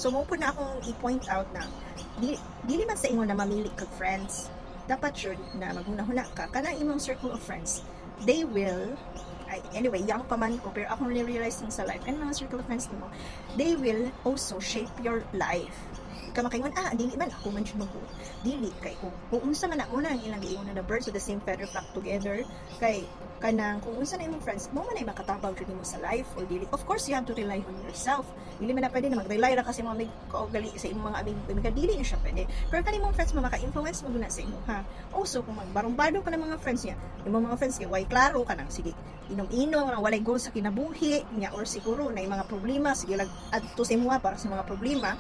So mao pud na akong i-point out na dili man sa ingon na mamili kag friends. Dapat jud na maghuna-huna ka kana imong circle of friends. They will ay, anyway, young pa man ko, pero akong realize sa life, and mga circle of friends nimo, they will also shape your life. Ka makaingon, "Ah, dili man, ako man siya magbuot." Dili, kay kung unsa man na una ang ilang giingon na the birds of the same feather flock together, kay kanang kung unsa na imong friends, mao man ay makatabang jud nimo sa life or dili. Of course, you have to rely on yourself. Dili man na pwede na mag-rely ra kasi mga may kaugali sa imong mga amigo, amiga, dili na siya pwede. Pero kani imong friends mo maka-influence mo na sa imo ha. Also, kung magbarumbado ka ng mga friends niya, imong mga friends kay way klaro ka nang sige inom-inom, nang walay goal sa kinabuhi niya or siguro na mga problema, sige lang adto sa imo para sa mga problema,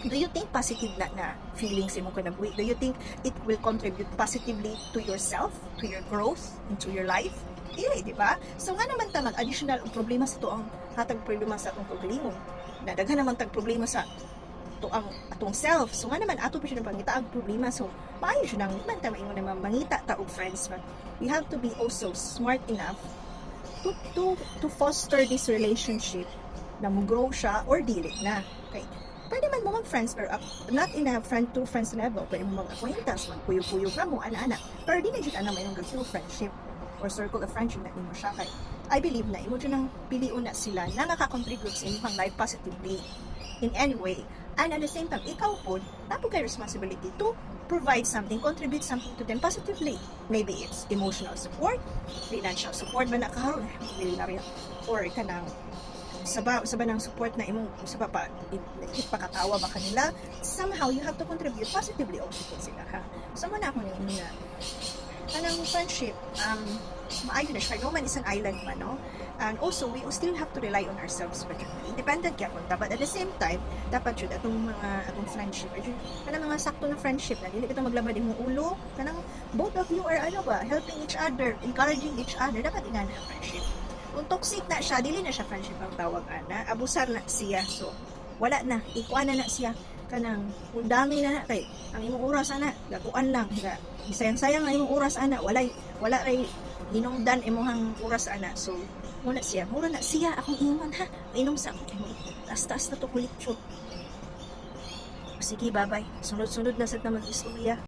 do you think positive na na feelings imong kinabuhi? Do you think it will contribute positively to yourself, to your growth, into your life? Dili, di ba? So nga naman ta mag-additional og problema sa tuang hatag problema sa atong kaugalingon. Na daghan naman tag problema sa to ang atong self. So nga naman ato pa siya ng pangita ang problema. So maayo siya nang man ta maingon na mangita ta og friends, but we have to be also smart enough to foster this relationship na mo grow siya or dili na. Okay. Pwede man mo mag-friends pero not in a friend to friends level. Pwede mo mag-acquaintance, magpuyo-puyo ka mo, ana-ana. Pero di na jud ana may true friendship or circle of friendship na nimo siya kay I believe na imo jud nang pilion na sila na maka-contribute sa imong life positively in any way. And at the same time, ikaw po, naa pod kay responsibility to provide something, contribute something to them positively. Maybe it's emotional support, financial support man na karon, millionaire, or kanang saba ng support na imong saba pa ipakatawa ba kanila. Somehow you have to contribute positively also po sila ha. So mao na ako ni na kanang friendship, maayo na siya. No man is an island man, no? And also we still have to rely on ourselves, but independent gyapon ta, but at the same time dapat jud atong mga atong friendship jud kanang mga sakto na friendship na dili kita maglabad imong ulo, kanang both of you are ano ba, helping each other, encouraging each other. Dapat ingana ang friendship. Kung toxic na siya, dili na siya friendship ang tawag ana, abusar na siya. So wala na, ikuan na na siya, kanang undami na na kay ang imong oras ana gakuan lang ga sayang-sayang ang imong oras ana, walay wala ray hinungdan imong oras ana. So muna siya, mura na siya akong ingon ha. Inom sa ako, taas-taas na to kulit. Sige, bye-bye. Sunod-sunod na sad na mag-istorya.